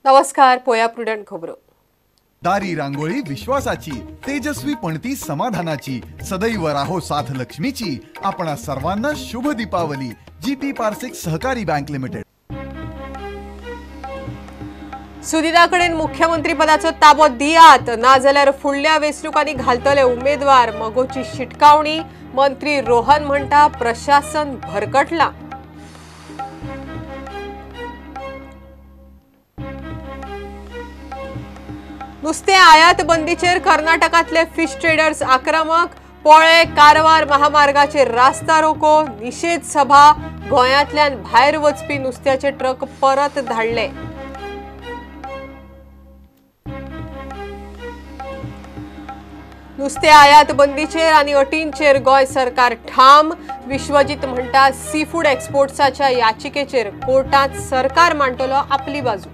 नमस्कार, पोया प्रुडंट खबरो. दारी रांगोळी विश्वासाची, तेजस्वी पणती समाधानाची, सदैव राहो साथ लक्ष्मीची. आपणा सर्वांना शुभ दीपावली. जीपी पारसिक सहकारी बँक लिमिटेड. सुदिना कडेन मुख्यमंत्री पदाचो ताबो दियात, नाजाल्यार फुडल्या वेंचणुकांनी घालतले उमेदवार. मगोची शिटकावणी. मंत्री रोहन म्हणटा प्रशासन भरकटला. नुस्तें आयात बंदीचेर कर्नाटकांतले फिश ट्रेडर्स आक्रमक. पोळे कारवार महामार्गाचेर रास्ता रोको. निशेध सभा. गोंयांतल्यान भायर वचपी नुस्त्याचे ट्रक परत धाडले. नुस्तें आयात बंदीचेर आनी अटींचेर गोंय सरकार ठाम. विश्वजीत म्हणटा सी फूड एक्सपोर्ट्साच्या याचिकेचेर कोर्टांत सरकार मांडटलो आपली बाजू.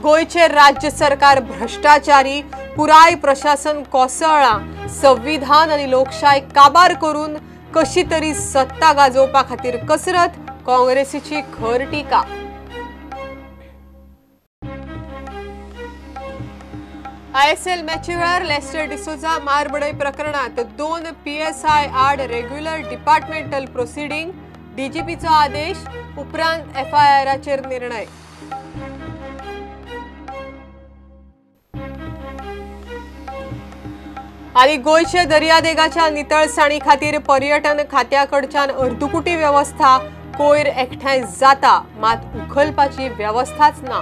गोंयचे राज्य सरकार भ्रष्टाचारी, पुराय प्रशासन कोसळ्ळां. संविधान आनी लोकशाय काबार करून कशी तरी सत्ता गाजोवपा खातीर कसरत. काँग्रेसीची खर टीका. आयएसएल मॅची वेळार लेस्टर डिसोजा मारबडय प्रकरणात 2 पीएसआय आड रेग्युलर डिपार्टमेंटल प्रोसिडींग. डीजीपीचो आदेश. उपरांत एफआयआराचेर निर्णय. आनी गोंयचे दर्यादेगाच्या नितळसाणी खातीर पर्यटन खात्याकडच्यान अर्दकुटी वेवस्था. कोयर एकठांय जाता, मात उखलपाची वेवस्थाच ना.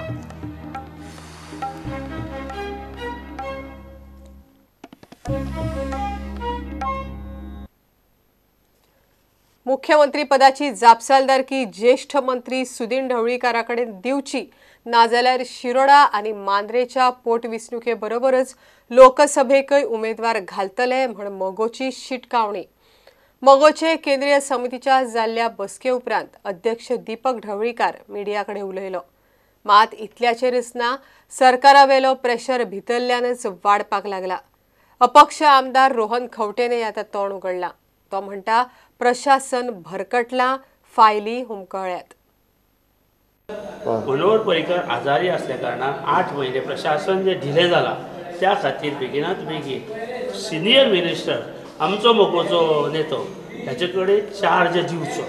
मुख्यमंत्री पदाची जापसालदारकी ज्येष्ठ मंत्री सुदिन ढवळीकारा कडेन दिवची, नाजाल्यार शिरोडा आनी मांद्रेच्या पोटवेंचणुके बरोबरच लोकसभेकय उमेदवार घालतले म्हण मगोची शिटकावणी. मगोचे केंद्रीय समितीच्या जाल्ल्या बसके उपरांत अध्यक्ष दीपक ढवळीकार मिडिया कडेन उलयलो. मात इतल्याचेरच ना, सरकारावेलो प्रेशर भितरल्यानच वाडपाक लागला. अपक्ष आमदार रोहन खंवटेने आतां तोंड उगडलां. तो म्हणटा प्रशासन भरकटलां, फायली हुमकळ्यात. मनोहर पर्रीकर आजारी असल्या कारणान 8 म्हयने प्रशासन जे डिले जाला त्या खातीर बेगिनात बेगीन सिनियर मिनिस्टर आमचो मगोचो नेतो ताचे कडेन चार्ज दिवचो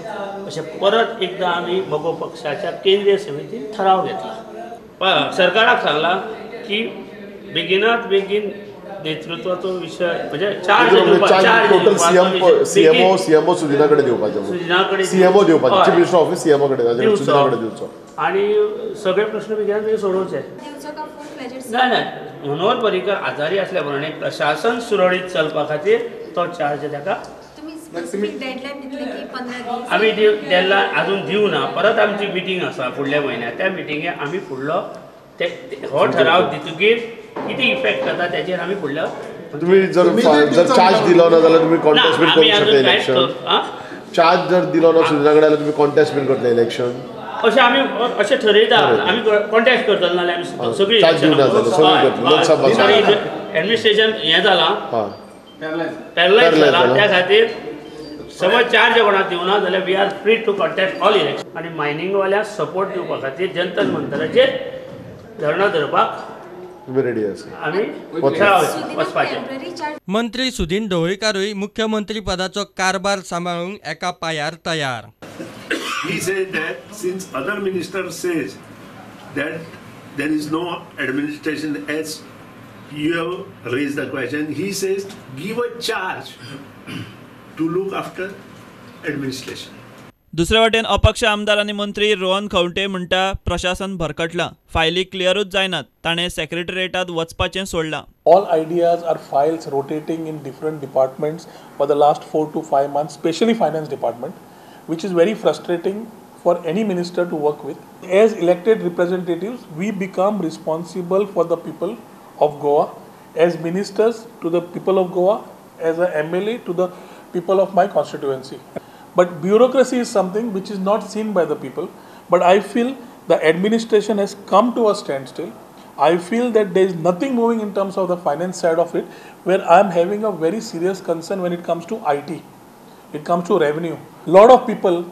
अशें परत एकदां आमी मगो पक्षाच्या केंद्रीय समितीन ठराव घेतला. सरकाराक सांगलां की बेगिनात बेगीन नेतृत्वाचो विशय म्हणजे चार्ज दिवपाचो सीएमओ सुदिना कडेन दिवपाचो, सीएमओ दिवपाचो, चीफ मिनिस्टर ऑफिस सीएमओ कडेन सुदिना कडेन दिवचो आनी सगळे प्रश्न बेगिनात बेगीन सोडोवचे. ना ना, मनोहर पर्रीकर आजारी असल्या कारणान प्रशासन सुरळीत चलपा खातीर तो चार्ज ताका आमी डेडलायन अजून दिवना. परत आमची मिटींग आसा फुडल्या म्हयन्याक, त्या मिटिंगेक आमी फुडलो हो ठराव दितकीर कितें इफेक्ट जाता तेचेर आमी फुडलो. तुमी जर चार्ज दिलो ना जाल्यार तुमी कॉन्टेस्ट बीन करूंक शकता इलेक्शन. चार्ज जर दिलो ना सुदिना कडेन जाल्यार तुमी कॉन्टेस्ट बीन करतले इलेक्शन. अशें आमी अशें ठरयता, आमी कॉन्टेस्ट करतले नाल्यार आमी सगळीं एडमिनिस्ट्रेशन हें जालां, पॅरलायज जालां, त्या खातीर समज चार्ज कोणाक दिवना जाल्यार we are free to contest all election. आनी मायनिंगवाल्यांक सपोर्ट दिवपा खातीर जंतर मंतराचेर धरणां धरपाक आमी वचपाचें. मंत्री सुदिन ढवळीकारूय मुख्यमंत्री पदाचो कारभार सांबाळूंक एका पांयार तयार. He said that since other minister says that there is no administration, as you have raised the question, he says give a charge to look after administration. दुसरे वाटेन अपक्ष आमदार आनी मंत्री रोहन खंवटे म्हणटा प्रशासन भरकटलां, फायली क्लियरूच जायनात, ताणें सेक्रेटरिएटांत वचपाचें सोडलां. All ideas are files rotating in different departments for the last 4 to 5 months, specially finance department, which is very frustrating for any minister to work with. As elected representatives, we become responsible for the people of Goa, as ministers to the people of Goa, as a MLA to the people of my constituency. But bureaucracy is something which is not seen by the people. But I feel the administration has come to a standstill. I feel that there is nothing moving in terms of the finance side of it, where I am having a very serious concern when it comes to IT. It comes to revenue. Lot of people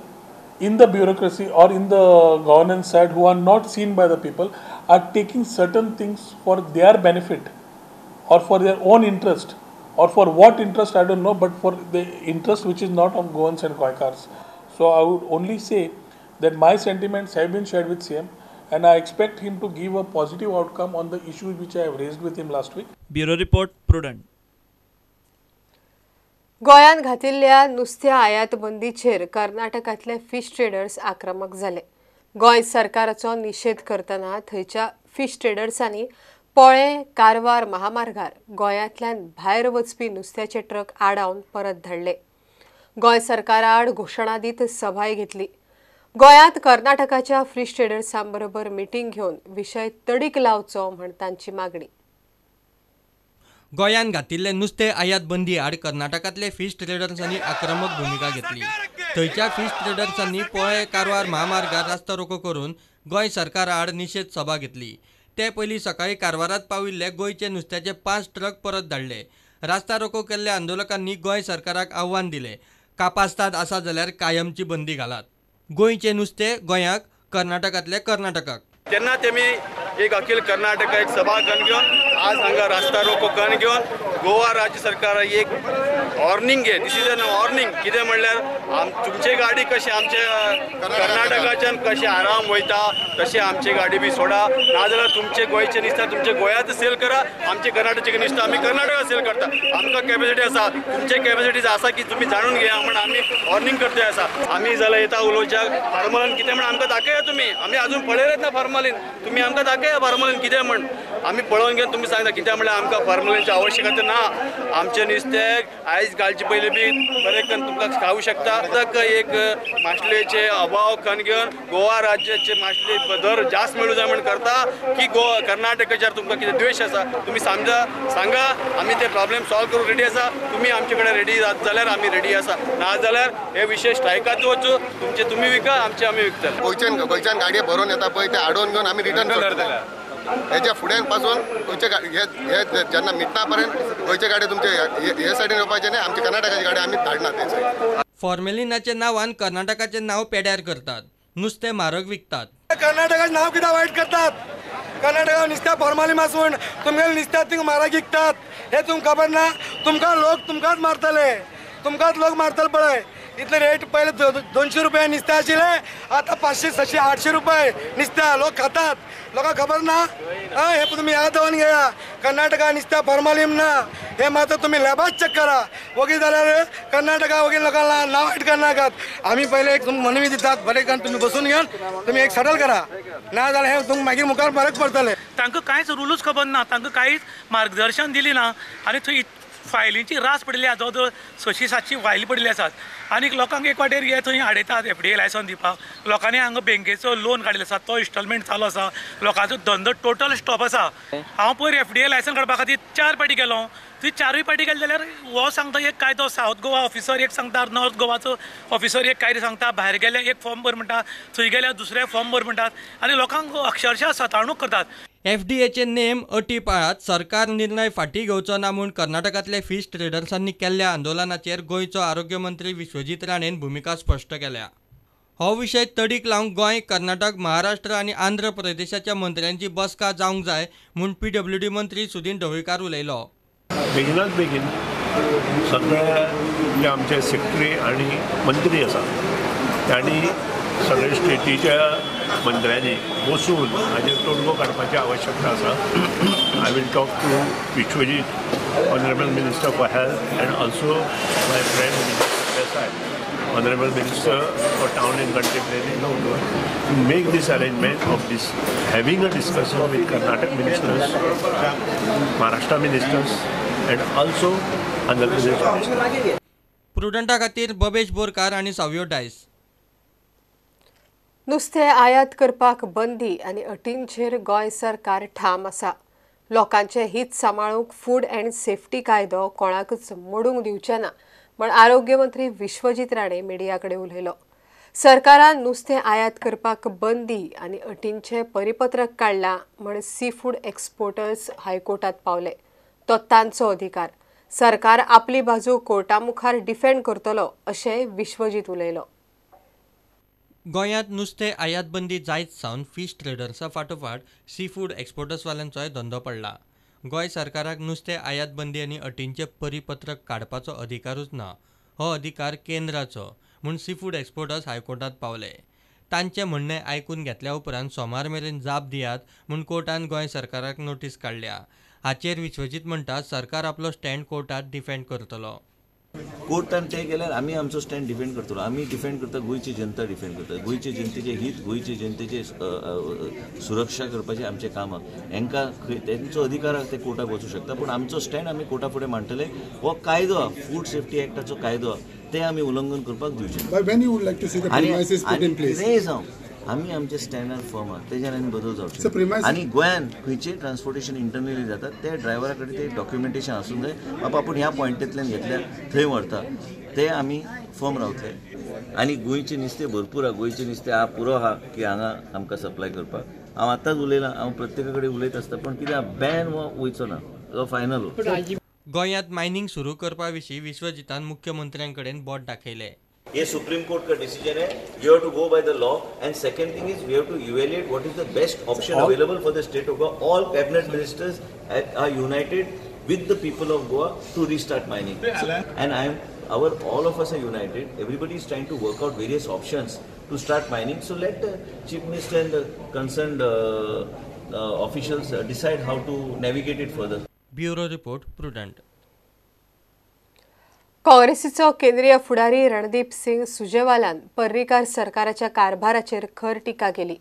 in the bureaucracy or in the governance side who are not seen by the people are taking certain things for their benefit or for their own interest or for what interest I don't know, but for the interest which is not of Goans and Goikars. So I would only say that my sentiments have been shared with CM and I expect him to give a positive outcome on the issues which I have raised with him last week. Bureau report, Prudent. गोंयांत घातिल्ल्या नुस्त्या आयात बंदीचेर कर्नाटकांतले fish traders आक्रमक जाले. गोंय सरकाराचो निशेध करतना थंयच्या fish ट्रेडर्सांनी पोळे कारवार महामार्गार गोंयांतल्यान भायर वचपी नुस्त्याचे ट्रक आडावन परत धाडले. गोंय सरकारा आड घोशणा दीत सभाय घेतली. गोंयांत कर्नाटकाच्या फिश ट्रेडर्सां बरोबर मिटींग घेवन विशय तडीक लावचो म्हण तांची मागणी. गोंयांत घातिल्ले नुस्तें आयात बंदी आड कर्नाटकांतले फिश ट्रेडर्सांनी आक्रमक भुमिका घेतली. थंयच्या फिश ट्रेडर्सांनी पोळे कारवार महामार्गार रास्ता रोको करून गोंय सरकारा आड निशेध सभा घेतली. ते पयलीं सकाळीं कारवारांत पाविल्ले गोंयचे नुस्त्याचे 5 ट्रक परत धाडले. रास्ता रोको केल्ल्या आंदोलकांनी गोंय सरकाराक आव्हान दिलें, कापास्ताद आसा जाल्यार कायमची बंदी घालात. गोंयचें नुस्तें गोंयाक, कर्नाटकांतले कर्नाटकाक. तेन्ना तेमी एक अखिल कर्नाटक एक सभा करून घेवन आज हांगा रास्ता रोको करून घेवन गोवा राज्य सरकार एक वॉर्निंग घे. This is an warning. कितें म्हणल्यार तुमची गाडी कशी आमचे कर्नाटकाच्यान कशें आराम वयता तशें आमची गाडी बी सोडा, नाजाल्यार तुमचे गोंयचे नुस्तें तुमचे गोंयांत सेल करा, आमचे कर्नाटकचे नुस्तें आमी कर्नाटकात सेल करता. आमकां कॅपेसिटी आसा, तुमचे कॅपेसिटी आसा की तुमी जाणून घेया म्हण आमी वॉर्निंग करते आसा. आमी जाल्यार येता उलोवच्याक फार्मालीन कितें म्हण आमकां दाखया तुमी, आमी अजून पळयलेच ना फार्मालीन, तुमी आमकां दाखया फार्मालीन कितें म्हण, आमी पळोवन घेवन तुमी सांगता कित्याक म्हणल्यार आमकां फार्मालीनची आवश्यकता ना. आमचें नुस्तें आयज घालचे पयलीं बी बरें करून तुमकां खावूं शकता. एक मासलेचे अभाव करून घेवन गोवा राज्याचे मासले दर जास्त मेळूं जाय म्हण करता की गोवा कर्नाटकाचेर तुमकां कितें द्वेश आसा तुमी समजा सांगा, आमी ते प्रॉब्लेम सॉल्व करूंक रेडी आसा. तुमी आमचे कडेन रेडी जात जाल्यार आमी रेडी आसा, नाजाल्यार हे विशय स्ट्रायकात वचूं, तुमचे तुमी विका, आमचे आमी विकतले. गोंयच्यान गाडये भरून येता पळय ते आडोवन घेवन आमी रिटर्न करतले. हेच्या फुड्यान पासून गोंयचे हे जेन्ना मिटना पर्यंत गोंयचे गाडी तुमचे हे सायडीन येवपाचे न्ही, आमचे कर्नाटकाची गाडी आमी धाडना ते सायडीन. फॉर्मेलिनाच्या नांवान कर्नाटकाचें नांव पेड्यार करतात, नुस्तें म्हारग विकतात. कर्नाटकाचें नांव कित्याक वायट करतात? कर्नाटका नुस्त्या फॉर्मालीन आसून तुमगेलें नुस्त्या थिंग म्हारग विकतात हें तुमकां खबर ना. तुमकां लोक तुमकांच मारतले, तुमकांच लोक मारतले. पळय इतले रेट पयले 200 रुपया नुस्तें आशिल्लें, आतां 500, 600, 800 रुपये नुस्त्या लोक खातात. लोकांक खबर ना. हें तुमी याद दवरून घेया, कर्नाटका नुस्त्या फॉर्मालीन ना हें मात्र तुमी लॅबाच चॅक करा. वगीर जाल्यार कर्नाटका वगीर लोकांक नांव वायट करनाकात. आमी पयले एक तुमकां मनवी दितात, बरें करून तुमी बसून घेवन तुमी एक सेटल करा, ना जाल्यार हें तुमकां मागीर मुखार फरक पडटलें. तांकां कांयच रुलूच खबर ना, तांकां कांयच मार्गदर्शन दिलें ना आनी थंय फायलींची रास पडिल्ली आसा, जवळ जवळ 600-700 फायली पडिल्ली आसात. आनी लोकांक एक वाटेर हे थंय हाडयतात FDA licence दिवपाक. लोकांनी हांगा बँकेचो लोन काडिल्लो आसा, तो इन्स्टॉलमेंट चालू आसा, लोकांचो धंदो टोटल स्टॉप आसा. हांव पयर FDA licence काडपा खातीर 4 पाटी गेलो, थंय 4 पाटी गेले जाल्यार हो सांगता एक कायदो, सावथ गोवा ऑफिसर एक सांगता, नॉर्थ गोवाचो ऑफिसर एक कायदो सांगता, भायर गेल्यार एक फॉर्म भर म्हणटा, थंय गेल्यार दुसरे फॉर्म भर म्हणटात आनी लोकांक अक्षरशः सतावणूक करतात. एफडीएचे नेम अटी पाळात, सरकार निर्णय फाटीं घेवचो ना म्हूण कर्नाटकांतले फिश ट्रेडर्सांनी केल्ल्या आंदोलनाचेर गोंयचो आरोग्य मंत्री विश्वजीत राणेन भुमिका स्पश्ट केल्या. हो विशय तडीक लावंक गोंय, कर्नाटक, महाराष्ट्र आनी आंध्र प्रदेशाच्या मंत्र्यांची बसका जावंक जाय म्हूण PWD मंत्री सुदीन ढवळीकार उलयलो. बेगिनात बेगीन सगळे जे आमचे सेक्रेटरी आनी मंत्री आसा तांणी सगळे स्टेटीच्या मंत्र्यांनी बसून हाजेर तोडगो काडपाची आवश्यकता आसा. I will talk to Vishwajit, honourable minister for health, and also my friend Desai, honourable minister for town and country planning, to make this arrangement of this having a discussion with Karnataka ministers, Maharashtra ministers and also Andhra Pradesh ministers. प्रुडंटा खातीर बबेश बोरकार आनी सावियो डायस. नुस्तें आयात करपाक बंदी आनी अटींचेर गोंय सरकार ठाम आसा. लोकांचें हित सांबाळूंक फूड अँड सेफ्टी कायदो कोणाकूच मोडूंक दिवचे ना म्हण आरोग्य मंत्री विश्वजीत राणे मिडिया कडेन उलयलो. सरकारान नुस्तें आयात करपाक बंदी आनी अटींचें परिपत्रक काडलां म्हण सी फूड एक्सपोर्टर्स हायकोर्टात पावले. तो तांचो अधिकार. सरकार आपली बाजू कोर्टा मुखार डिफेंड करतलो अशें विश्वजीत उलयलो. गोंयांत नुस्तें आयात बंदी जायत सावन फीश ट्रेडर्सा फाटोफाट सी फूड एक्सपोर्टर्सवाल्यांचोय धंदो पडला. गोंय सरकाराक नुस्तें आयात बंदी आनी अटींचें परिपत्रक काडपाचो अधिकारूच ना. हो अधिकार केंद्राचो म्हूण सी फूड एक्सपोर्टर्स हायकोर्टांत पावले. तांचें म्हणणें आयकून घेतल्या उपरांत सोमार मेरेन जाप दियात म्हूण कोर्टान गोंय सरकाराक नोटीस काडल्या. हाचेर विश्वजीत म्हणटा, सरकार आपलो स्टँड कोर्टांत डिफेंड करतलो. कोर्टान ते केल्यार आमी आमचो स्टँड डिफेंड करतलो. आमी डिफेंड करता, गोंयची जनता डिफेंड करता. गोंयचे जनतेचे हित, गोंयचे जनतेचे सुरक्षा करपाचें आमचें काम आहा. हेंकां खंय तेंचो अधिकार आहा, ते कोर्टाक वचूं शकता, पूण आमचो स्टँड आमी कोर्टा फुडें मांडटले. हो कायदो आहा, फूड सेफ्टी एक्टाचो कायदो आहा, ते आमी उल्लंघन करपाक दिवचे. आनी कितेंय जावं, आमी आमच्या स्टँडार फर्म आहा, तेजेर आनी बदल जावचे. आनी गोंयान खंयचें ट्रान्सपोर्टेशन इंटरनली जाता ते ड्रायव्हरा कडेन ते डॉक्युमेंटेशन आसूंक जाय, बाबा आपूण ह्या पॉयंटींतल्यान घेतल्यार थंय व्हरता, ते आमी फर्म रावतले. आनी गोंयचें नुस्तें भरपूर आहा, गोंयचें नुस्तें आहा पुरो आहा की हांगा आमकां सप्लाय करपाक. हांव आतांच उलयलां, हांव प्रत्येका कडेन उलयत आसता, पूण कितें बॅन हो वयचो ना, हो फायनल. गोंयांत मायनिंग सुरू करपा विशीं विश्वजितान मुख्यमंत्र्यां कडेन बोट दाखयलें. ये सुप्रीम कोर्ट का डिसीजन है, you have to go by the law. And second thing is we have to evaluate what is the best option available for the state of Goa. All cabinet ministers are united with the people of Goa to restart mining. And I am our all of us are united. Everybody is trying to work out various options to start mining. So let the chief minister and the concerned officials decide how to navigate it further. Bureau report, Prudent. काँग्रेसीचो केंद्रीय फुडारी रणदीप सिंग सुरजेवालान पर्रीकार सरकाराच्या कारभाराचेर खर टिका केली.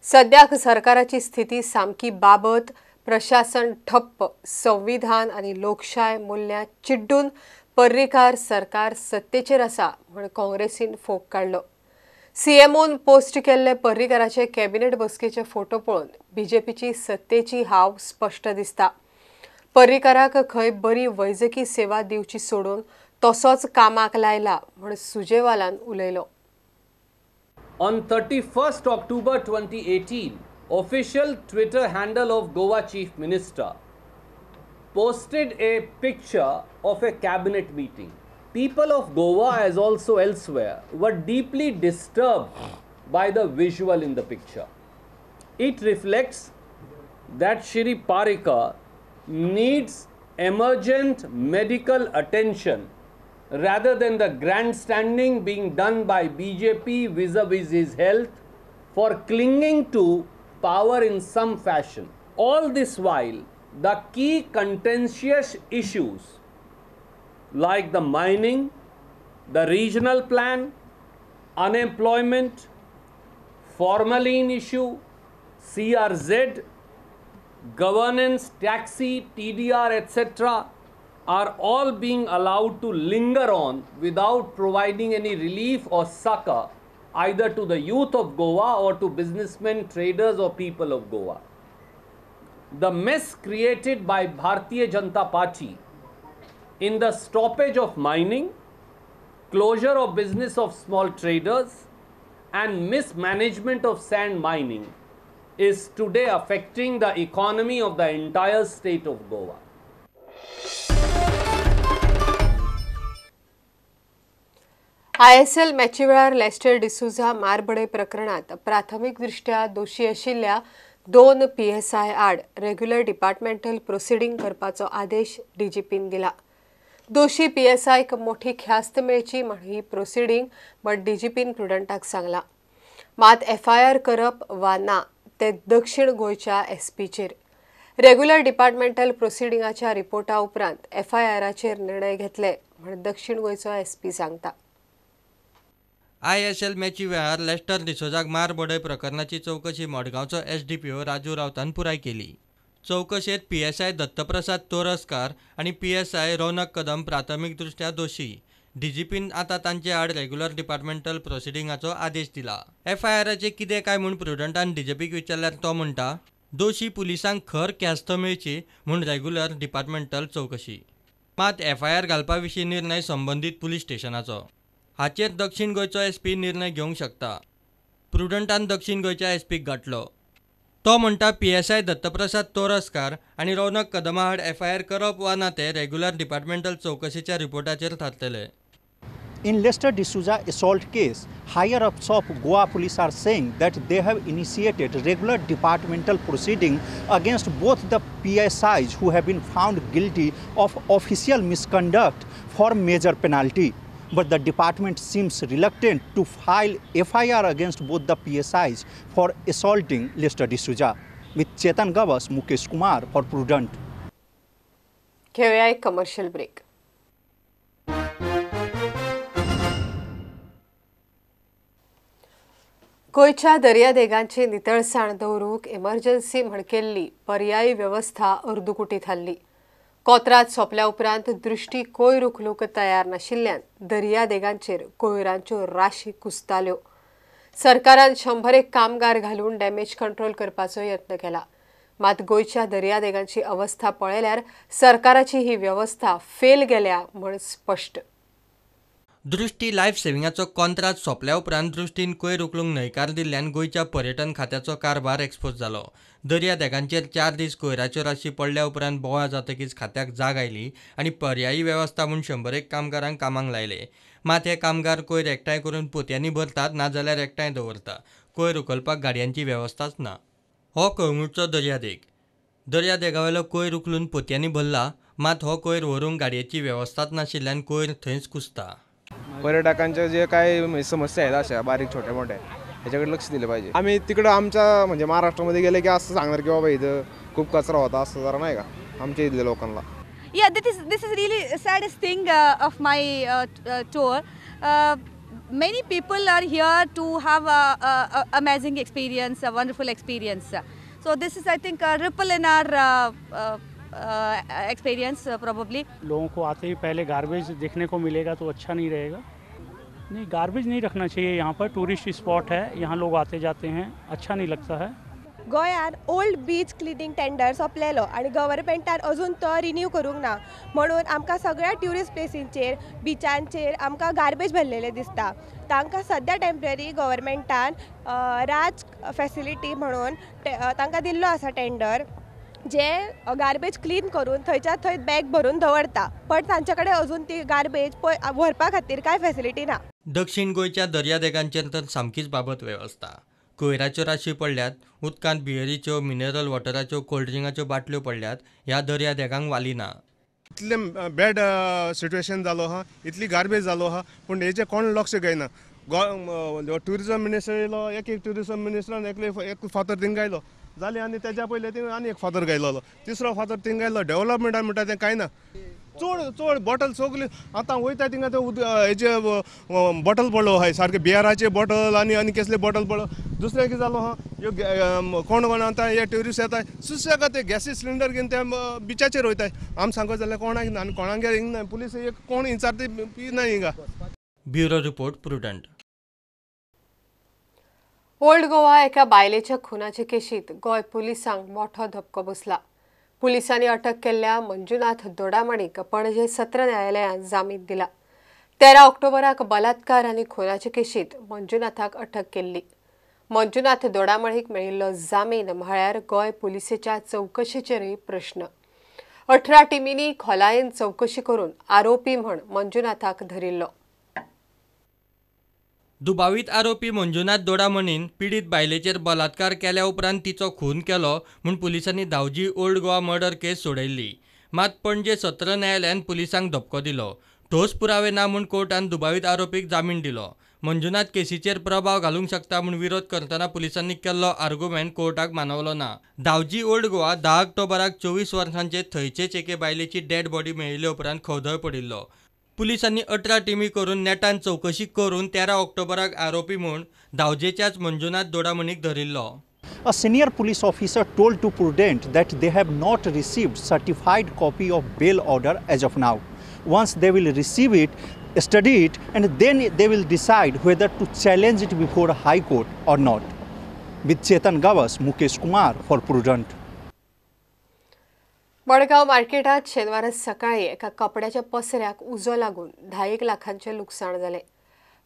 सद्याक सरकाराची स्थिती सामकी बाबत, प्रशासन ठप्प, संविधान आनी लोकशाय मूल्यां चिड्डून पर्रीकार सरकार सत्तेचेर आसा म्हूण काँग्रेसीन फोग काडलो. सीएमओन पोस्ट केल्ले पर्रीकाराचे कॅबिनेट बसकेचे फोटो पळोवन बीजेपीची सत्तेची हाव स्पश्ट दिसता. पर्रीकाराक खंय बरी वैजकी सेवा दिवची सोडून तसोच कामाक लायला म्हूण सुरजेवालान उलयलो. On 31st October 2018, official Twitter handle of Goa Chief Minister posted a picture of a cabinet meeting. People of Goa, as also elsewhere, were deeply disturbed by the visual in the picture. It reflects that Shri Parrikar needs emergent medical attention rather than the grandstanding being done by BJP vis-a-vis his health for clinging to power in some fashion. All this while, the key contentious issues like the mining, the regional plan, unemployment, formalin issue, CRZ, governance, taxi, TDR, etc. are all being allowed to linger on without providing any relief or succor either to the youth of Goa or to businessmen, traders or people of Goa. The mess created by Bharatiya Janata Party in the stoppage of mining, closure of business of small traders and mismanagement of sand mining is today affecting the economy of the entire state of Goa. ISL मॅची वेळार Lester D'Souza मारबडय प्रकरणात प्राथमिकदृष्ट्या दोशी आशिल्ल्या 2 PSI आड regular departmental प्रोसिडींग करपाचो आदेश DIGIPIN दिला. दोशी PSIक मोठी ख्यास्त मेळची म्हण ही प्रोसिडींग म्हण डीजीपीन प्रुडंटाक सांगला. मात FIR करप वा ना ते दक्षिण गोंयच्या एसपीचेर. रेग्युलर डिपार्टमेंटल प्रोसिडिंगाच्या रिपोर्टा उपरांत FIRचेर निर्णय घेतले म्हण दक्षिण गोंयचो एसपी सांगता. ISL मॅची वेळार लेस्टर डिसोझाक मारबडय प्रकरणाची चवकशी मडगांवचो SDPO Raju रावतान पुराय केली. चवकशेंत PSI Dattaprasad Toraskar आनी PSI Raunak Kadam प्राथमिकदृष्ट्या दोशी. डीजीपीन आतां तांचे आड रेग्युलर डिपार्टमेंटल प्रोसिडिंगाचो आदेश दिला. FIRचें कितें काय म्हूण प्रुडंटान डीजीपीक विचारल्यार तो म्हणटा, दोशी पुलिसांक खर ख्यास्त मेळची म्हूण रेग्युलर डिपार्टमेंटल चवकशी. मात FIR घालपा विशीं निर्णय संबंदीत पुलीस स्टेशनाचो. हाचेर दक्षिण गोंयचो एसपी निर्णय घेवंक शकता. प्रुडंटान दक्षिण गोंयच्या एसपीक गांठलो. तो म्हणटा पीएसआय दत्तप्रसाद तोरस्कार आनी रौनक कदमा आड एफआयआर करप वा ना ते रेग्युलर डिपार्टमेंटल चवकशेच्या रिपोर्टाचेर थारतले. In Lester D'Souza assault case, higher ups of Goa police are saying that they have initiated regular departmental proceeding against both the PSIs who have been found guilty of official misconduct for major penalty. But the department seems reluctant to file FIR against both the PSIs for assaulting Lester D'Souza. With Chetan Gavas, Mukesh Kumar for Prudent. घेऊया एक commercial break. गोंयच्या दर्यादेगांची नितळसाण दवरूंक emergency म्हण केल्ली पर्यायी वेवस्था अर्दकुटी थारली. कोतरात सोंपल्या उपरांत दृश्टी कोयर उखलूंक तयार नाशिल्ल्यान दर्यादेगांचेर कोयरांच्यो राशी कुसताल्यो. सरकारान 101 कामगार घालून डॅमेज कंट्रोल करपाचो यत्न केला. मात गोंयच्या दर्यादेगांची अवस्था पळयल्यार सरकाराची ही वेवस्था फेल गेल्या म्हण स्पश्ट. दृष्टी लायफ सेव्हिंगाचो कॉन्त्रात सोंपल्या उपरांत दृष्टीन कोयर उखलूंक न्हयकार दिल्ल्यान गोंयच्या पर्यटन खात्याचो कारभार एक्सपोज जालो. दर्यादेगांचेर 4 दीस कोयराच्यो राशी पडल्या उपरांत बोवाळ जातकीच खात्याक जाग आयली आनी पर्यायी वेवस्था म्हूण 101 कामगारांक कामाक लायले. मात हे कामगार कोयर एकठांय करून पोतयांनी भरतात नाजाल्यार एकठांय दवरता. कोयर उखलपाक गाडयांची वेवस्थाच ना. हो कळंगूटचो दर्यादेग. दर्यादेगावेलो कोयर उखलून पोतयांनी भरला, मात हो कोयर व्हरूंक गाडयेची वेवस्थाच नाशिल्ल्यान कोयर थंयच कुसता. पर्यटकांच्या जे काही समस्या आहेत अशा बारीक छोट्या मोठ्या ह्याच्याकडे लक्ष दिलं पाहिजे. आम्ही तिकडं आमच्या म्हणजे महाराष्ट्रामध्ये गेले की असं सांगणार की बाबा इथं खूप कचरा होता असं जरा नाही का आमच्या इथल्या लोकांना. Yeah, this is really saddest thing of my tour. Many people are here to have a amazing experience, a wonderful experience. So this is, I think, a ripple in our experience probably. लोगों को आते ही पहले garbage देखने को मिलेगा तो अच्छा नहीं रहेगा. नहीं, गार्बेज नहीं रखना चाहिए यहाँ पर. टूरिस्ट स्पॉट है, यहाँ लोग आते जाते हैं, अच्छा नहीं लगता है. गोंयांत ओल्ड बीच क्लिनींग टेंडर सोंपलेलो आनी गव्हर्मेंटान अजून तो रिन्यू करूंक ना म्हणून आमकां सगळ्या ट्युरिस्ट प्लेसींचेर बिचांचेर आमकां गार्बेज भरलेले दिसता. तांकां सद्या टेम्पररी गव्हर्मेंटान राज फॅसिलिटी म्हणून तांकां दिल्लो आसा टेंडर, जे गार्बेज क्लीन करून थंयच्या थंय बॅग भरून दवरता, पण तांचे कडेन अजून ती गार्बेज व्हरपा खातीर कांय फॅसिलिटी ना. दक्षिण गोंयच्या दर्यादेगांचेर तर सामकीच बाबत वेवस्था. कोयराच्यो राशी पडल्यात, उदकांत बियरीच्यो, मिनरल वॉटराच्यो, कोल्ड्रिंगाच्यो बाटल्यो पडल्यात. ह्या दर्यादेगांक वाली ना. इतले बॅड सिट्युएशन जालो आहा, इतली गार्बेज जालो आहा, पूण हेजे कोण लक्ष घेयना. ट्युरिजम मिनिस्टर येयलो, एक एक ट्युरिजम मिनिस्टरान एकले एक फातर थिंग गायलो जालें आनी तेज्या पयलीं थिंग आनी एक फातर गायलोलो, तिसरो फातर थिंग गायलो. डेवलपमेंटान म्हणटा तें कांय ना. चड चड बॉटल सगळी आतां वयता थिंगा ते हेजे बॉटल पडलो आहाय सारके, बियराचे बॉटल आनी आनी कसले बॉटल पडलो. दुसरें कितें जालो आहा, ह्यो कोण कोण आतां हे ट्युरिस्ट येताय सुसेगाद ते गॅसी सिलिंडर घेवन ते बिचाचेर वयताय. आमी सांगत जाल्यार कोणाक ना आनी कोणागेर हिंग ना, पुलीस एक कोण विचारता बी ना हिंगा. Bureau report, Prudent. Old Goa एका बायलेच्या खुनाचे केशीत गोंय पुलिसांक मोठो धपको बसला. पुलिसांनी अटक केल्ल्या मंजुनाथ दोडामणीक पणजे सत्र न्यायालयान जामीन दिला. 13 ऑक्टोबराक बलात्कार आनी खुनाचे केशीत मंजुनाथाक अटक केल्ली. मंजुनाथ दोडामणीक मेळिल्लो जामीन म्हळ्यार गोंय पुलिसेच्या चवकशेचेरूय प्रश्न. 18 टिमींनी खोलायेन चवकशी करून आरोपी म्हण मंजुनाथाक धरिल्लो. दुबावीत आरोपी मंजुनाथ दोडामणीन पीडित बायलेचेर बलात्कार केल्या उपरांत तिचो खून केलो म्हूण पुलिसांनी Dhavaji old Goa murder case सोडयल्ली. मात पणजे सत्र न्यायालयान पुलिसांक धपको दिलो. ठोस पुरावे ना म्हूण कोर्टान दुबावीत आरोपीक जामीन दिलो. मंजुनाथ केसीचेर प्रभाव घालूंक शकता म्हूण विरोध करतना पुलिसांनी केल्लो आर्गुमेंट कोर्टाक मानवलो ना. धावजी ओल्ड गोवा 10 ऑक्टोबराक 24 वर्सांचे थंयचेच एके बायलेची डेड बॉडी मेळिल्ले उपरांत खवदळ पडिल्लो. पुलिसांनी 18 टिमी करून नेटान चवकशी करून 13 ऑक्टोबराक आरोपी म्हूण धावजेच्याच Manjunath दोडामणीक धरिल्लो. A senior police officer told to Prudent that they have not received certified copy of bail order as of now. Once they will receive it, study it, and then they will decide whether to challenge it before High Court or not. With Chetan Gavas, Mukesh Kumar for Prudent. Madgaon मार्केटात शेनवारा सकाळी एका कपड्याच्या पसऱ्याक उजो लागून 10 लाखांचें लुकसाण जालें.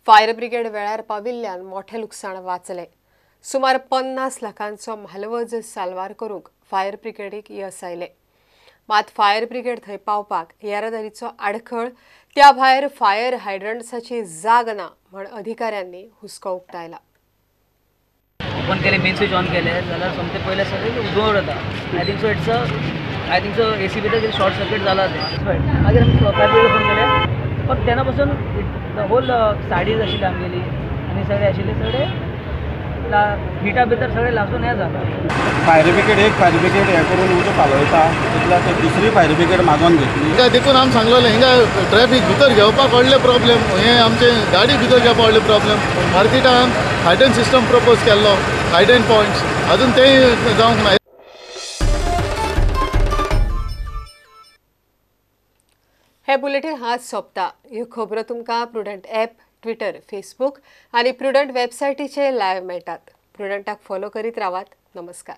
Fire brigade वेळार पाविल्ल्यान मोठें लुकसाण वाचलें. सुमार 50 लाखांचो म्हालवज साल्वार करूंक फायर ब्रिगेडीक येस आयलें. मात फायर ब्रिगेड थंय पावपाक येरादारीचो आडखळ, त्या भायर फायर हायड्रंट्साची जाग ना म्हण अधिकाऱ्यांनी हुस्को उक्तायला. ओपन केले, मेन स्विच ऑन केले जाल्यार सोमते पयले सगळे उजवाड वता. I think so it's a I think so AC भितर कितें शॉर्ट सर्कीट जाला तें. मागीर आमी फायर ब्रिगेड फोन केले, पण तेन्ना पासून the whole साडीज आशिल्ली आमगेली आनी सगळे आशिल्ले सगळे हिटा भितर सगळे लासून हें जाला. फायर ब्रिगेड एक फायर ब्रिगेड हें करून उजो पालयता, तितल्या दुसरी फायर ब्रिगेड मागोवन घेतली. हिंगा देखून आमी सांगलेलें हिंगा ट्रॅफिक भितर घेवपाक व्हडलें प्रॉब्लेम, हें आमचें गाडी भितर घेवपाक व्हडलें प्रॉब्लेम. मार्केटान हायड्रन सिस्टम प्रपोज केल्लो, हायड्रन पॉयंट्स अजून तेय जावंक ना. हे बुलेटिन हात सोंपता. ह्यो खबरो तुमकां प्रुडंट ॲप, ट्विटर, फेसबूक आनी प्रुडंट वेबसायटीचेर लायव्ह मेळटात. प्रुडंटाक फॉलो करीत रावात. नमस्कार.